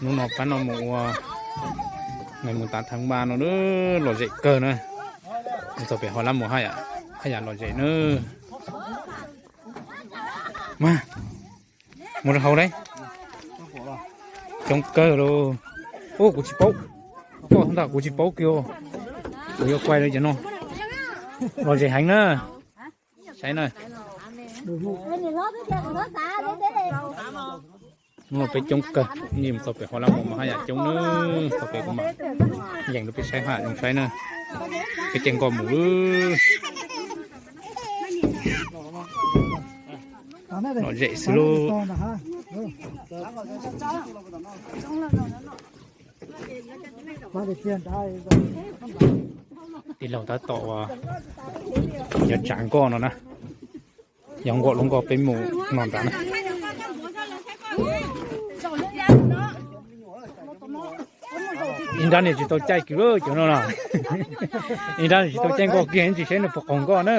Hnub no pab no mus ua ngày mùng tám tháng ba no lom zem kawg na. Mus txog pem Hauv Lab Muas haj yam lom zem na. Mas mus rau hauv lauj. Coob kawg lauj. Ub, kuv tsis paub. Koj ntag, kuv tsis paub kiag. Kuv yuav quay li cov no. Lom zem heev na. Saib na. Hnub no peb coob kawg, mus txog pem Hauv Lab Muas mas haj yam coob na. Txog pem kuv mam yees rau peb saib, haj yam zoo saib na. Peb caij nkoj mus. Lom zem xwb lauj. Tij laug tab tom uas yuav tsav nkoj no na. Yog nkaum lub nkoj peb mus no nrad na. Ib nrab niag tsis tau caij kiag cov no na. Ib nrab niag tsis tau caij nkoj kiag, tsis saib nws puas qaug nkoj na.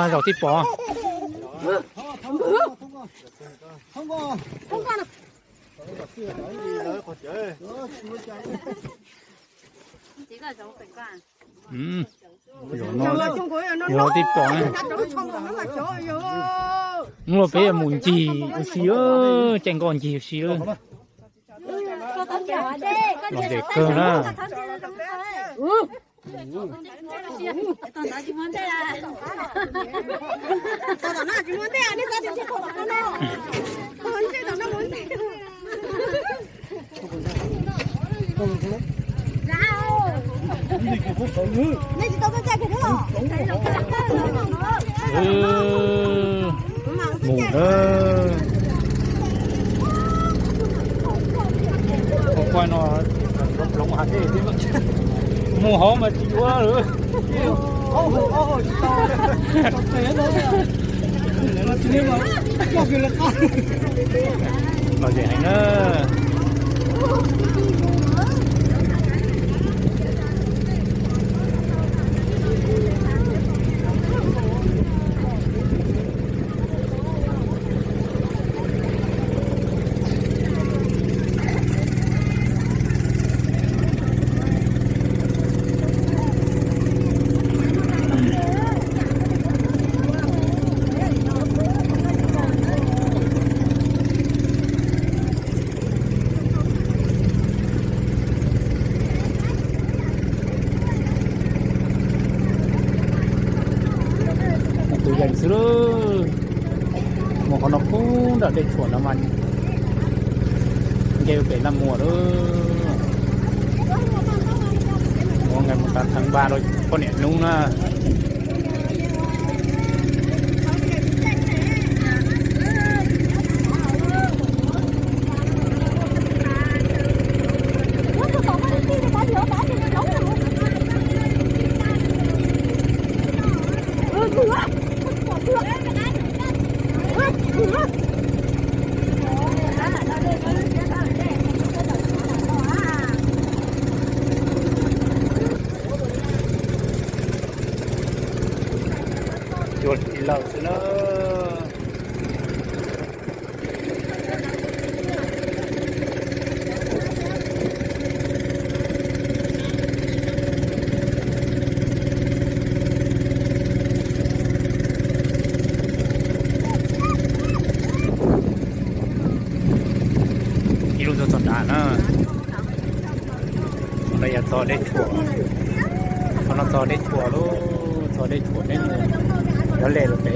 Zaum tib pom. Zaum tib pom. Hnub no peb yuav mus ncig ua si, caij nkoj ncig ua si. Lom zem kawg na. Mus na. Ua no, mus hauv mas tsis yuav lawm. Lom zem heev na. Tus yees xwb lauj. Mus qhov no pub nram dej tshuam no mas nce pem Laj Muas lawm. Ua ngày mùng tám tháng ba rau poj niam hnub na. Cua tsis lawm xwb na. Ib lub tuaj txog nrad na. Qhov no yog txog dej tshuam, qhov no txog dej tshuam lauj, txog dej tshuam peb mus, cov le los pem.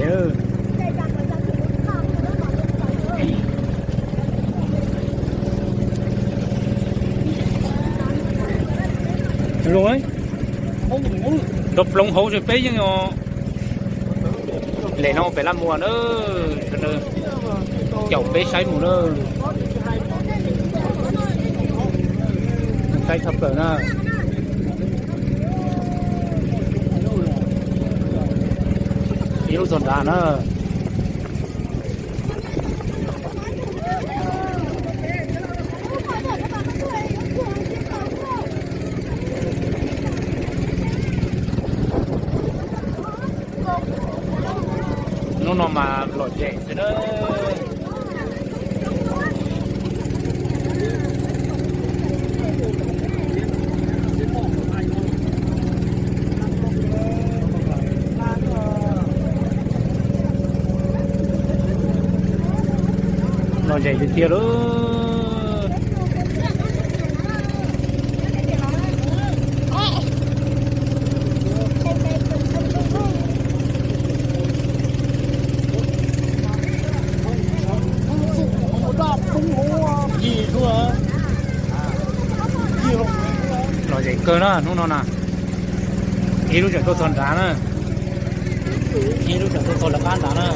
Nrov ploov hauv ces peb yeej os. Lem no pem Laj Muas na, caum peb saib mus na. Saib tshaj plaws na. Ib lub txog nrad na. Hnub no mas lom zem xwb na. Lom zem tiag tiag lauj. Lom zem kawg na hnub no na. Ib lub tseem tuaj txog nrad na. Ib lub tseem tuaj txog lawv qab nrad na.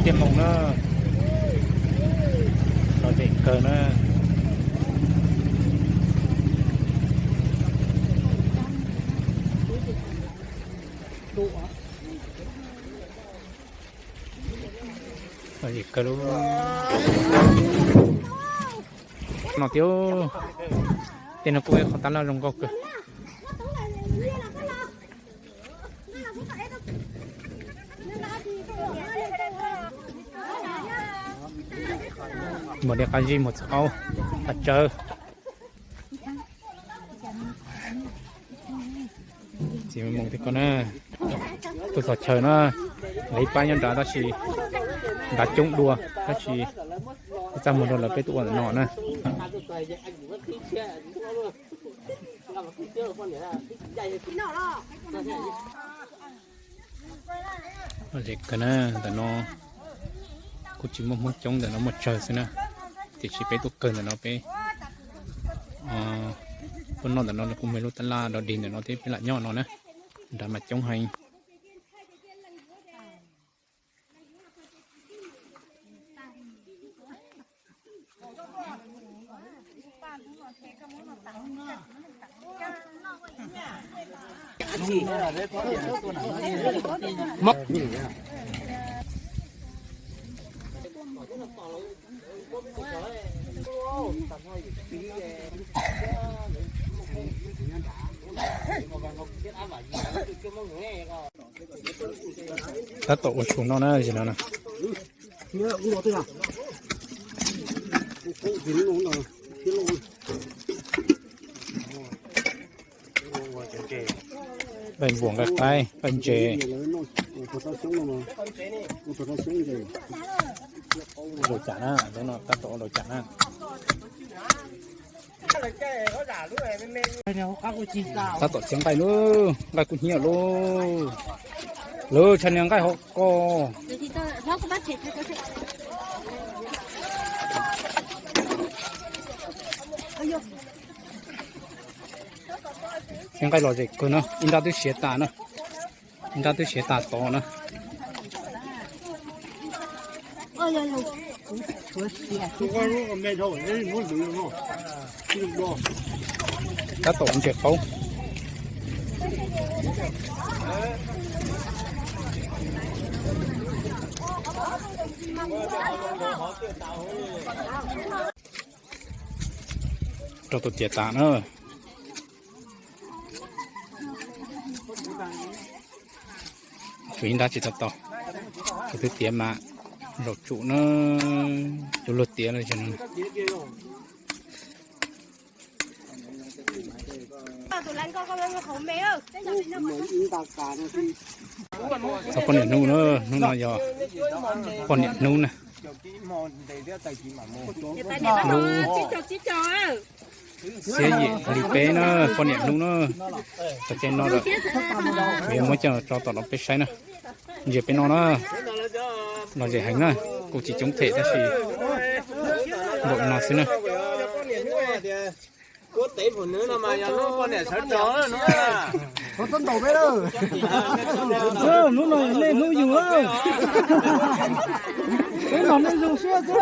Tiaj moos na, lom zem kawg na. Lom zem kawg lauj. No tiag, tej no kuj ib qhov tab laj zoo nkauj kawg. Muag dej qab zib muag txog qaub, qab tsawb. Txiv Moos thiab koj na, tuaj txog chaw na, lawv ib pab nyob nrad tab sis nrad coob dua tab sis txaj muag rau lawv peb tuaj ua ntawm no na. Lom zem kawg na, ntawm no kuj tsis muaj Hmoob coob, ntawm no muaj tsawg xwb na, tiam sis peb tuaj kawg ntawm no peb tuaj noj ntawm no kuj muaj lub tab laj dog dig ntawm no thiab peb lam nyob no na, nrad mas coob heev. Tab tom ua su no na, sim no na. Nqaij npuas nqaij qaib nqaij ntses. Laus cas na, tab tom ua laus cas na. Tab tom txiav nqaij lauj, nqaij kuj hnyiab lauj. Lawv tshaj niag nqaij hauv ko. Txiav nqaij lom zem kawg na, ib nrab twb siav tas na. Ib nrab twb siav tas tod na. Tab tom ntses qaub. Rau tus tiav tas na. Tshuav ib nrab tsis tau tau, tus twb tiav mas zaum tsum na, cov luag tiav no. Txog poj niam hnub na, hnub no yog poj niam hnub na. Lub xiab yim hli peb na, poj niam hnub na. Txog caij no lawm, kuv yuav muab coj tso tom no peb saib na. Ntsia peb no na, lom zem heev na, kuj tsis coob them tab sis npaum no xwb na. Hnub no nej hnub yug, peb los nej zoo siab xwb.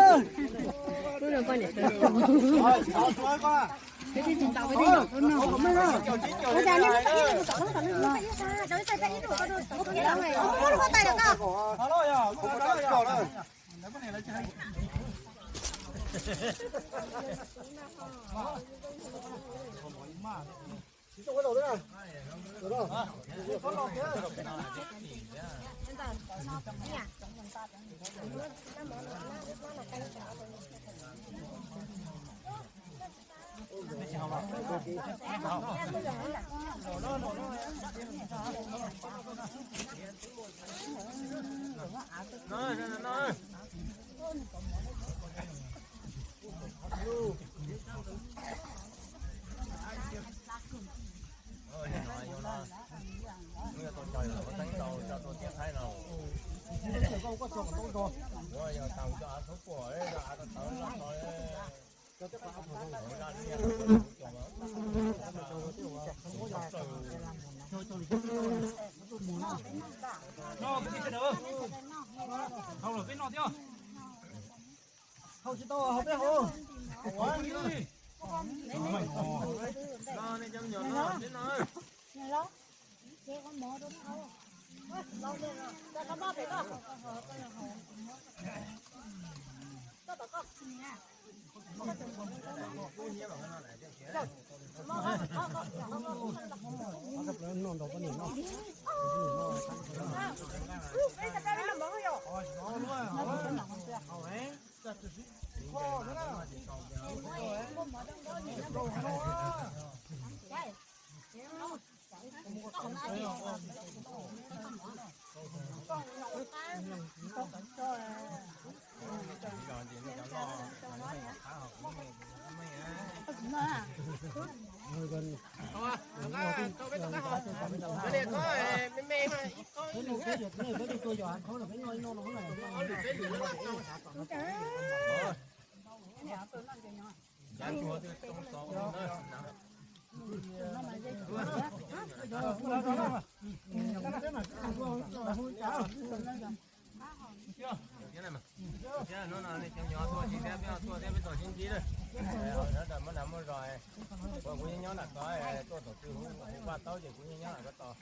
Kuv nyob nram ko, tuaj tom twg hu vaj taub ces kuv nyob nram ko tos.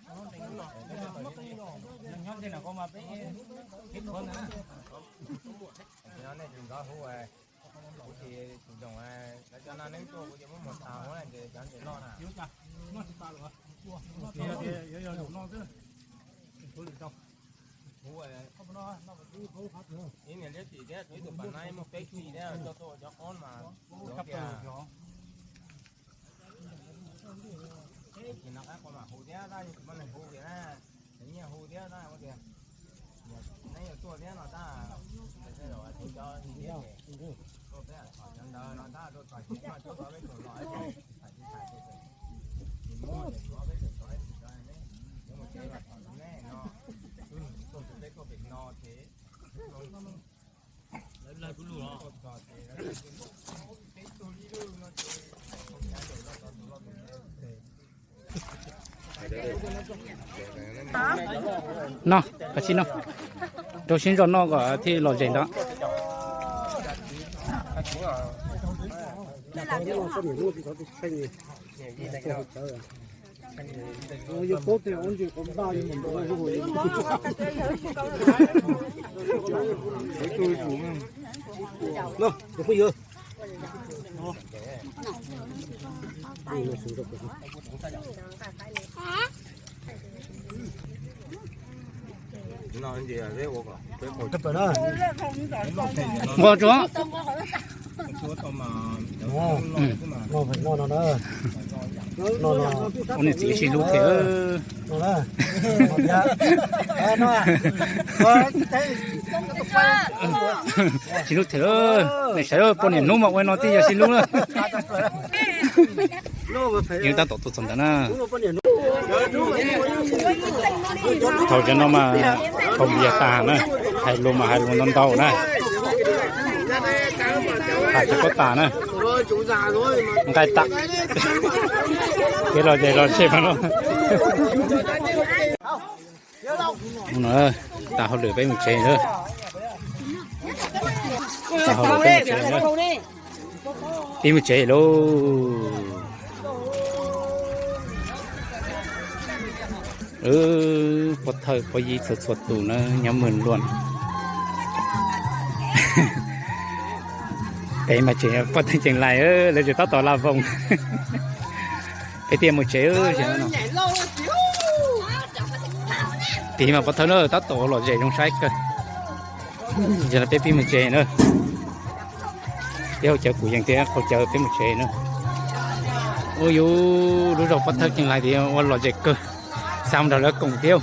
Nyob ntawm ko mas peb ib hnub ntawd na. Nej tsis nrov hu, kuv ces tus ntoos lawv cov no neeb tuaj kuv ces muab mus tas huv ces cov ntses loj na. Hu ib niam liab tim thiab ib tug pas nab muaj peb tug thiab coj tuaj ua cov qob mas tias tsis nco qab qhov mam hu thiab tab yeej tsis muaj neeg hu kiag na, nyiaj hu thiab tab ua tias neb yuav tuaj thiab no tab, cov tuaj peb thom cov ntawd no tab tuaj txog ces noj cuab tau peb tug los ces tham tsis tham ces tsis muab ces tsuav peb tug tau ib tug cov neb yuav mus tsev mas thom rau neb no, tuaj tus peb tuaj pem no ces lawv lawv kuv lus los. No, kav tsij no, rau siab ntso noj kom thiaj lom zem ntawd. Nqos tsuav. Ua niam txiv sib hlub thiab. Sib hlub thiab. Nej saib poj niam hnub mas ua no twb yog sib hlub na. Yeej tab tom tuaj txog ntawd na. Thaum cov no mas thaum npias tas na, hais lus mas hais lus ntau ntau na. Hais tsis paub tas na. Nqaij tas. Kev los ces los tseg no. No, tas hauj lwm peb mus tsev lawm. Tas hauj lwm peb mus tsev lawm. Peb mus tsev lauj. Pov thawj pov yig txhua txhua tus na nyob Mws Luam. Peb mas tseem pov thawj Ceeb Lais, lawv tseem tab tom la voos. Peb thiaj mus tsev no. Tiv mas pov thawj na tab tom lom zem zoo saib kawg. Yog no peb pib mus tsev na. Peb hauv cawv kuv yees thiab hauv cawv peb mus tsev na. Ua yus lub zos pov thawj Ceeb Lais tias ua lom zem kawg. Xa mus nrog lawv koom thiab.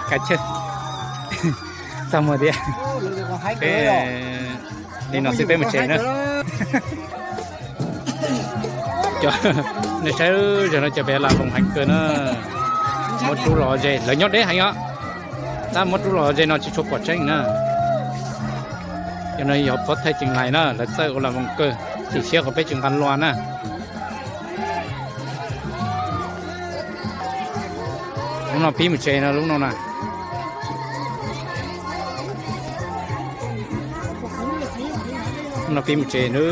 Kav chawj. Txaj muag tiag. Li no xwb peb mus tsev na. Nej saib zog no cov pem la voos heev kawg na. Muab rub los ze lawv nyob deb heev os. Tab muab rub los ze no tsis tshua pom tseeb na. Cov no yog pov thawj Ceeb Lais na, lawv txawj ua la voos kawg, chim siab qhov peb tsis nqa lua na. Lub no pib mus tsev no, lub no na. Lub no pib mus tsev na.